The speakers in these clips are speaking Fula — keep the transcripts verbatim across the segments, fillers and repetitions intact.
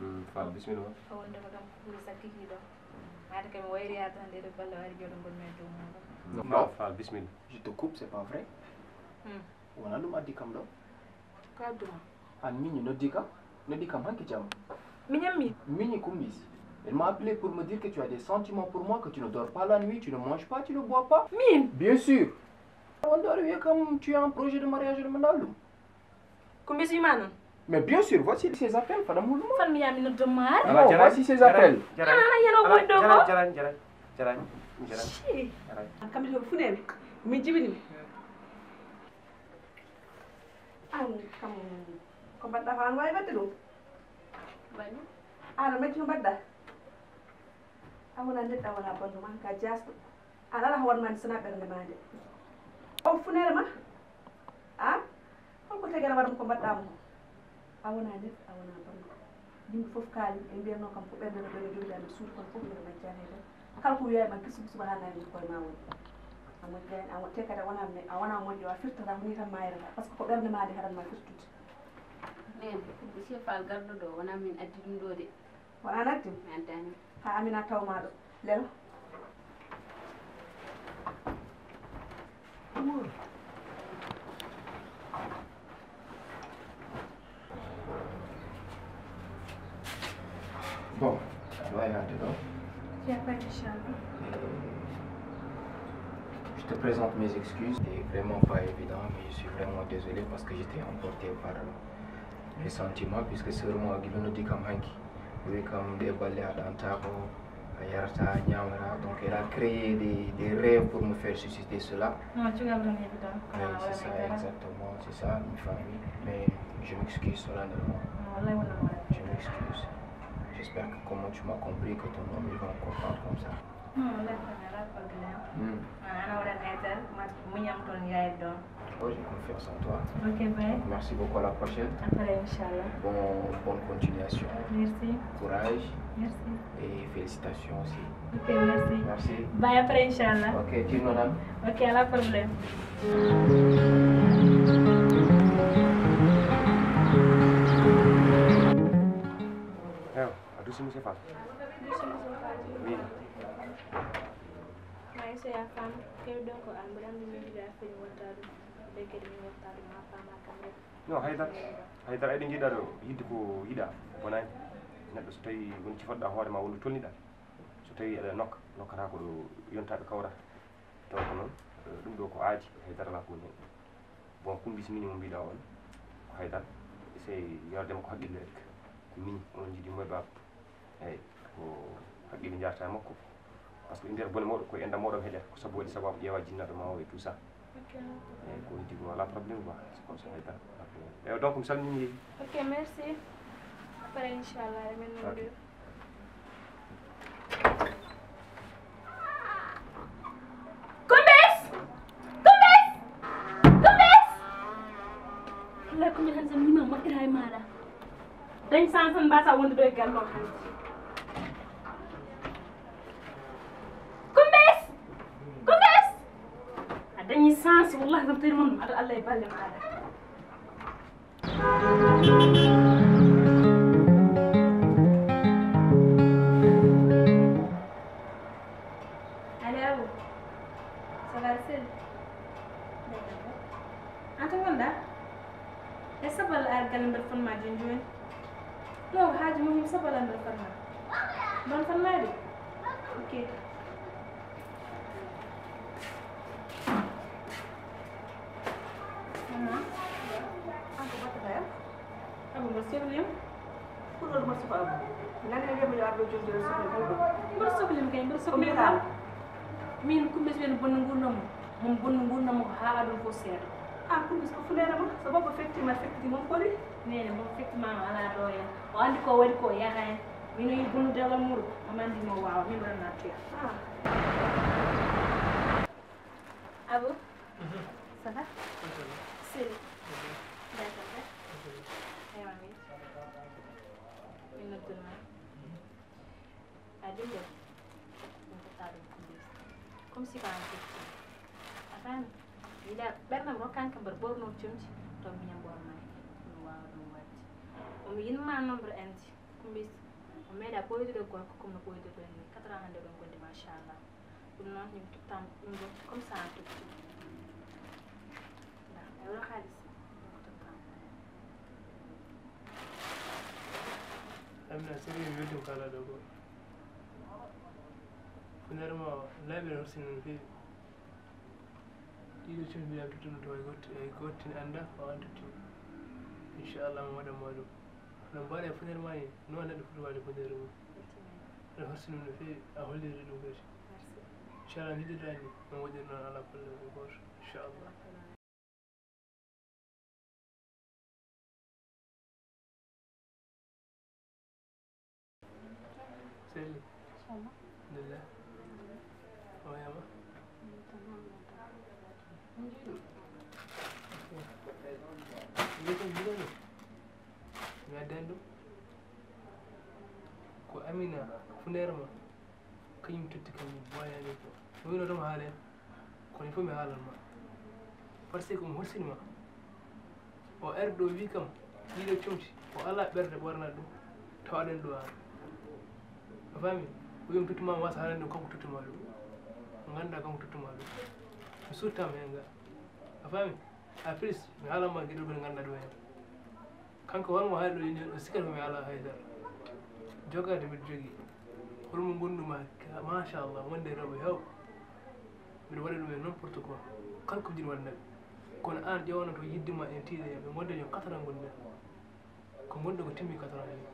Mm, Fall, bismillah. O wonde ko ɗon ko ɓuri sakki ɗo. Maata kam mi wayri yaade tan, nde ɗo balɗe wari joɗo ngol men dow muuɗum. Non, Fall, bismillah. Je te coupe, c'est pas vrai. Hmm. Wona ɗum addi kam ɗo. Ko adduma? An miñi noddi kam. Noddi kam hanki jamma. Miñam mi? Miñi Kumbis. Elle m'a appelé pour me dire que tu as des sentiments pour moi, que tu ne dors pas la nuit, tu ne manges pas, tu ne bois pas. Min? Bien sûr. Wonde aɗa wiya kam tu as un projet de mariage, ɗum anndaa ɗum. Ko mbismi ma noon? Mais bien sûr, voici ses appels, Fadam Hulɗum. Fan mi yaa mi noddon ma hara? Non, voici ses appels. Jarani, jarani, jarani, jarani, jarani, jarani. Ci. Jarani. Kam ɗo funeere, mi jibini mi. An kam, ko mbaɗɗa ko an waawi waɗde ɗum? Bani? An a majji ko mbaɗɗa? A wona neɗɗo, a wona banndum, an ka jaasɗo. An alaa ko waɗ ma nde sinaa ɓernde ma nde. O funeere ma? An? Holko tagi aɗa waɗa mo ko mbaɗɗa mo ko? A wona neɗɗo, a wona banndum. Yimɓe fof kaali, ɓe mbiyatno kam ko ɓernde no ɓe no jogii nder suudu, kono fof mbiɗa majjani hay dara. Kala ko wiya ma kisu kisu, ɓaɗa nani ko koye ma woni. A moƴƴani, a mo-, te kadi a wona me-, a wona moƴƴo, a firtata ko ni tan mayrata, par ce que ko ɓernde ma nde haɗat ma firtude. Nene, Monsieur Fall garɗo ɗo, wona min addi ɗum ɗo de. Wona an addi? Mi addani. Ha Amina taw ma ɗo. Lelo. Bon, aɗa wawi haalde ɗo. Japa, inchallah. Et je te présente mes excuses. C'est vraiment pas évident, mais je suis vraiment désolé parce que j'étais emporté par les sentiments, puisque seulement giɗo noddi kam hanki. Wi kam, ɗe balle a ɗantaako, a yarata, a ñaamata. Donc, elle a créé des, des rêves pour me faire susciter cela. Non, tu gardes mes bidons. Oui, c'est ça, exactement, c'est ça, une famille. Mais je m'excuse solennellement. Non, wallahi, wona mo. Je m'excuse. J'espère que, comment tu m'as compris, que ton homme, il va me comprendre comme ça. Non, wallahi, ça n'ira pas bien. Hmm. Ana waɗan ay tan, ma muñam toon, yaay ɗon. Oh, j'ai confiance en toi. Ok, bye. Donc, merci beaucoup, à la prochaine. Après, inchallah. Bon, bonne continuation. Merci. Courage. Merci. Et félicitations aussi. Ok, merci. Merci. Bye, après, inchallah. Ok, tu me donnes. Ok, pas de problème. Ewa, a duusi Monsieur Fall? Oui. Maa ngi seeyaa Fane, kay donc an mbiɗa anndi min mbiɗa feeñi watta ɗum, ɓe kadi min watta ɗum, maa faama kam rek. Non, haydara, haydara, eɗen njiɗa ɗo yiɗde ko yiɗa, bonaani. Neɗɗo so tawi won cifotoɗa hoore ma, wonde tolniɗa, so tawi aɗa nokka, nokkata ko ɗo yontaɓe kawrata. Donc noon, eh, ɗum ɗo ko aadi, haydara alaa ko woni heen. Bon, Kumbis miñi mo mbiɗa on, ko haydara, sey yorde mo ko haqqille rek. Ko miñi, onon njiɗi mo e baaba. Eeyi, ko haqqille njarata e makko. Par ce que nder bone mawɗo, ko enda mawɗo heƴata, ko sabu waɗi sababu ƴeewa jinnaɓe ma o et tout ça. Ok. Eeyi, ko heddi ko alaa problème quoi, c'est comme ça, haydara. Eeyi, donc mi salmini. Ok, merci. Après, inchallah, emin noddi. Kumbis! Kumbis! Kumbis! Wallahi, Kumbis, hannde so mi yima moƴƴata e maaɗa. Dañ chance tan mbasa wondude e galle o hannde. Kumbis! Kumbis! A dañi chance, wallahi, tan tawi mon aɗa Allah e balle maaɗa. Allo, Abou. Ça va, sel? An to ngonɗa? E sabal ar galle mbeɗa fotma joni joni. No, haaju muhim sabal ar mbeɗa fotma. Mbeɗa fotma de? Ok. Maman, an ko battata yam? Abou, mbeɗa sohli ma. Ko ɗon mbeɗa sohli Abou? Nani a wiyatmi yo ar ɗo joni joni sohli kala ɗo. Mbeɗa sohli ma kay, mbeɗa sohli ma. Ko mbiyatami? Min Kumbis woni bonno nguurndam mum. Mum bonno nguurndam mum ko haa aduna fof seeɗa. An Kumbis ko funeere ma? So baba fettima, fettiti mum kori? Nene, baba fettima ma alaa ɗo en. O anndi ko waɗi ko yaha en. Min o yi bonno dewgal muɗum. Mama anndi mo waawa. Min mbeɗa nattoya. Ah. Abou? Mhm. Ça va? Machallah. Seli. Mhm. Mbaɗa tan ka? Machallah. Ewa, min. Min nodduno ma. Mhm. A jumbo? Min totta ɗum Kumbis. Comme si ko an fetti. A faami? Yiɗa ɓernam rokkan kam mbaɗa ɓorno comci. To miñam ɓornani. Ɗum waawa ɗum waɗde. Omo yinma nombre enti. Kumbis, o meeɗa ɓoydude gorko comme no ɓoyduɗon ni. Quatre ans hannde ɗon gonde, machallah. Ɗum noon, min tottaama ɗum ɗo comme ça, en totti. Nda, e wuro kaalis, ɗum ko tottaama. Amina, sérieux, mi weltima kala ɗo ko. Funere ma o, laaɓi no horsini no feewi. Ɗiɗo cumbi laaɓi tottuno to, hay gotti, hay gotti ne annda ko an totti. Inchallah, mi waɗan ma ɗum. No mbaɗa e funere ma ni, no neɗɗo foti waɗde funere mum. Aɗa horsini no feewi, a holliri ɗum kadi. Inchallah, jiɗirɗa ni, no waɗir noon ala problème e gooto. Inchallah. Selli. Alhamdulillah. O yama. Wiitan jiɗani. Mi addani ɗum. Ko Amina, funere ma. Kañum totti kañum, boyani ko. Mi wino tan haalen. Kono il faut mi haalan ma. Parce que omo horsini ma. O ari ɗo wi kam, ɗiɗo comci, o ala ɓerde ɓorna ɗum. Tawaɗen ɗo an. A faami? O yom tottuma wasa haalande ɗum, kanko tottuma ɗum. Ngannda kanko tottuma ɗum. Mi suttama heen ga. A faami? A plus, mi haalan ma geɗe ɗum ngannda ɗum heen. Kanko wonmo haali ɗo ni, o sikkata ko mi alaa hay dara. Jogaade mbiɗa jogii. Holmo ngonɗuma? Machallah, wonde rewɓe heew. Mbiɗa waɗa ɗum e n'importe quoi. Kala ko jiɗi waɗa neɗɗo. Kono aan ƴeewano to yidde ma en tiiɗe, ɓe ngonde ño quatre ans ngonɗen. Ko ngonɗo ko timmi quatre ans ni.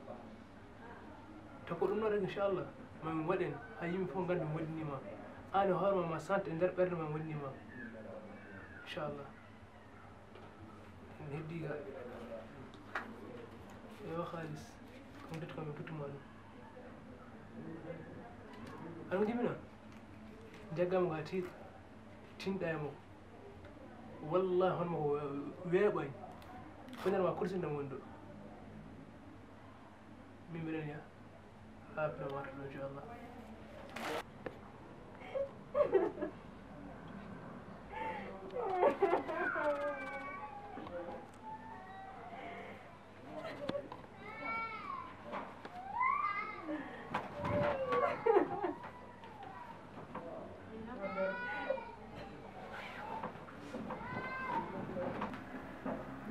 To ko ɗum noon rek, inchallah, ma min waɗen, haa yimɓe fof ngannda mi waɗinii ma. Aan e hoore ma, ma sante e nder ɓernde ma mi waɗinii ma. Inchallah. Mi heddii ga. Yo, haalis. Ko mi totti kam, mi tottuma ɗum. Aɗa jibina? Jaggama ga tiiɗ. Tinɗa e makko. Wallahi, hono makko weeɓani. Ko nder ma kursi ndam woni ɗo. Min mbiɗen ya. Haa après warta ɗo, inchallah.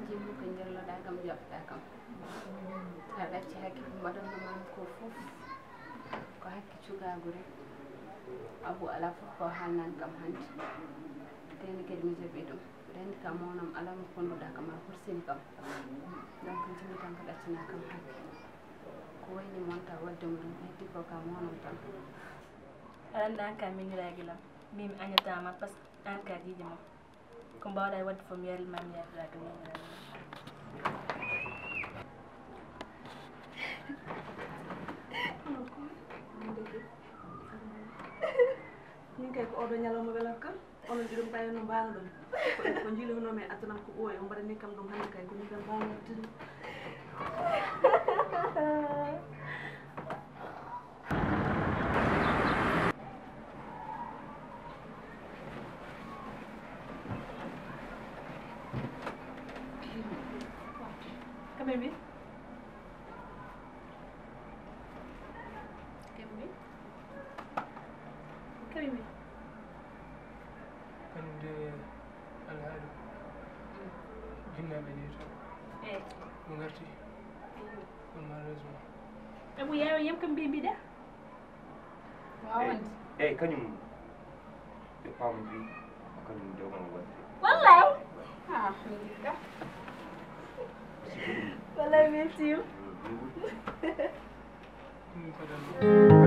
Jimmu ko njolloɗaa kam, jaɓɗaa kam. A ɗacci hakke ko mbaɗanno ma ko fof. Ko hakke cukaagu rek. Abu alaa fof ko haalnan kam hannde. Teyni kadi mi jaɓi ɗum. Mbiɗa anndi ka mawnam alaa mo fonnduɗaa kam, a horsini kam. Donc, jimmi tan ko ɗaccinaa kam hakke. Ko wayni monta waɗde mo ɗum, ko heddii ko ka mawnam tan. Aɗa anndi aan ka minniraagilam. Min mi añataama par ce que aan ka jiijo ma. Ko mbaawɗaa waɗde fof mi yarlima, mi yarliraaka, mi yarliraaka. Min kay ko oɗo ñalawma welata kam. Onon ɗiɗo mbawi no mbaano ɗum. Ko, ko jiilono men addanam ko ɓooyi, on mbaɗani kam ɗum hannde kay, ko min tan mbaano waɗde ɗum. Kaɓe mbi? Kaɓe mbi? Kaɓe mbi? Kañum de alhaali jinnaaɓe ni to. Eyi. Ɓe ngarti. Eyi. Kono malheureusement. Abu, yaawe yam kam mbi mbiɗa. Waaw, eyi, wonde. Eyi, kañum ɓe paamodiri, ko kañum dewgal waɗde. Wallay. Ah, alhamdulillah. Wallay, merci. Mm, mm.